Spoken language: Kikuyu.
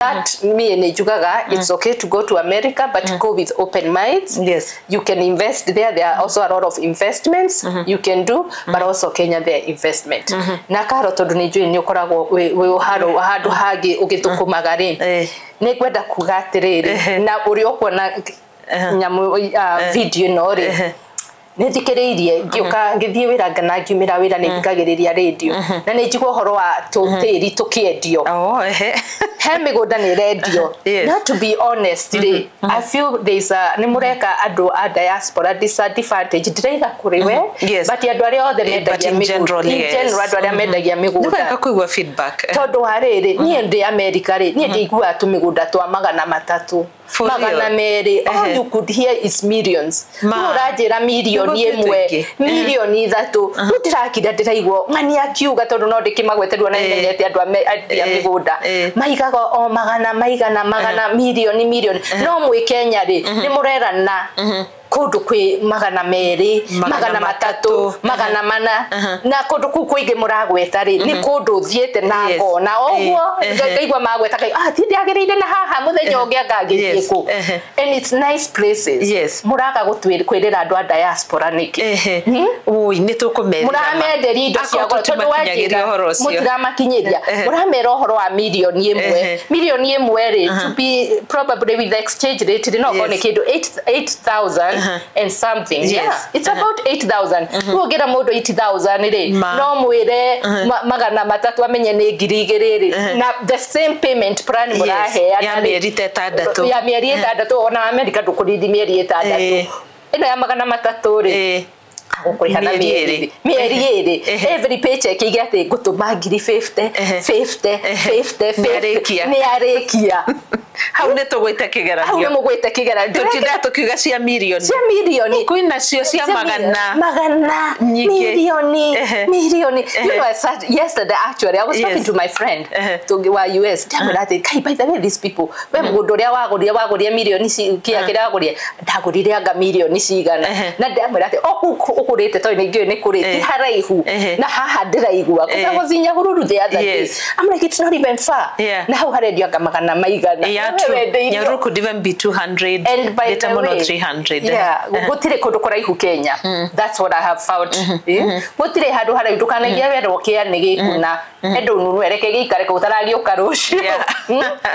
That me nĩ njugaga it's okay to go to America, but go with open minds. You can invest there. There are also a lot of investments you can do, but also Kenya there investment. Na karo tondu nĩ njũĩ nĩ ũkoragwo wĩ handũ hangĩ ũgĩthũkũmaga rĩ, nĩ ngwenda kuga atĩrĩrĩ, na ũrĩa ũkuona nyamũ video ĩno rĩ, nĩ thikĩrĩirie ngĩũka ngĩthiĩ wĩra ngana ngiumĩra wĩra, nĩ thikagĩrĩria radio na nĩ njigua ũhoro wa tũtĩri tũkĩendio. Oh, ehe. He mĩgũnda nĩ ĩrendio. Not to be honest rĩ, I feel there's a nĩ mũreka andũ a diaspora disadvantage. Ndiraiga kũrĩ we, but andũ arĩa othe mendagia in general, mĩgũnda, in general, andũ arĩa mendagia Nĩ wega mĩgũnda. Kũigua feedback. Tondũ wa rĩrĩ, niĩ ndĩ America rĩ, niĩ ndĩiguaga tũmĩgũnda twa 300, For real? 200. All you could hear is millions. Ma. Rĩu ũranjĩra mirioni Nĩguo 1, tũingĩ. 3 mirioni. Rĩu ndĩrakira ndĩraigua ng'ani akiuga, tondũ no ndĩkĩmagwete rĩu, ona nĩmenyete andũ a mĩgũnda maigaga o magana maigana magana, mirioni mirioni. No mwĩ Kenya rĩ, nĩ mũrerana kũndũ kwĩ 200, Magana 300, matatũ. 400, na kũndũ kũu kũingĩ mũragweta rĩ, nĩ kũndũ thiĩte na ngona ũguo. Ngaigua magweta kai, ah, ti ndĩagĩrĩire na haha mũthenya ũngĩ anga ngĩthiĩ kũ. And it's nice places. Mũraga kwĩrĩra andũ a diaspora nĩkĩ? Ui, nĩ tũkũmerĩra. Mũramenderia indo cia goro tondũ Tũtimakinyagĩria wanjĩra ũhoro ũcio. Mũtiramakinyĩria. Mũramera ũhoro wa mirioni 1. 1 mirioni rĩ, to be probably with the exchange rate rĩ, no korwo nĩ kĩndũ 8,000 and something. Yeah, it's about 8,000. Rĩu ũngĩra mũndũ 8,000 rĩ, Ma. no mwĩre 300 amenye nĩ 2,000 rĩ, na the same payment plan mũraheana Ya rĩ, mĩeri ta 6. Ya mĩeri 6. Ona America ndũkũrindi mĩeri 6. Ĩno ya 300 rĩ, agũkũrĩha na Mĩeri mĩeri 2. Mĩeri 2. Every paycheck ige atĩ ngũtũma ngiri 50, 50, 50, 50. Nĩarĩkia. Nĩ arĩkia. Hau nĩ tũgwĩte Hau kĩgeranio. nĩ mũgwĩte kĩgeranio. Tũtinda tũkiuga cia mirioni. Cia mirioni. Kwĩna cio cia magana magana nyingĩ. Mirioni, mirioni. You know, I sat yesterday, actually, I was talking to my friend to wa US. Ndamwĩra atĩ kai, by the way, these people, we mũgũnda ũrĩa wagũrire mirioni kĩa kĩrĩa wagũrire, ndagũrire anga mirioni cigana. Na ndamwĩra atĩ o kũu ũkũrĩte, tondũ nĩ ngĩũĩ nĩ kũrĩ ti haraihu na haha ndĩraigua, because I was in Nyahururu the other day. I'm like, it's not even far. Na hau harendio anga magana maigana. Yeah, We true. wendeirio. Nyahururu could even be 200. And by Later the mũno way, 300. yeah, gũtirĩ kũndũ kũraihu Kenya. That's what I have found. Gũtirĩ handũ haraihu. Ndũkanaigire werwo kĩa nĩ gĩkuna endo nunu, reke gĩikare kũu, ũtaragĩũka rũciũ.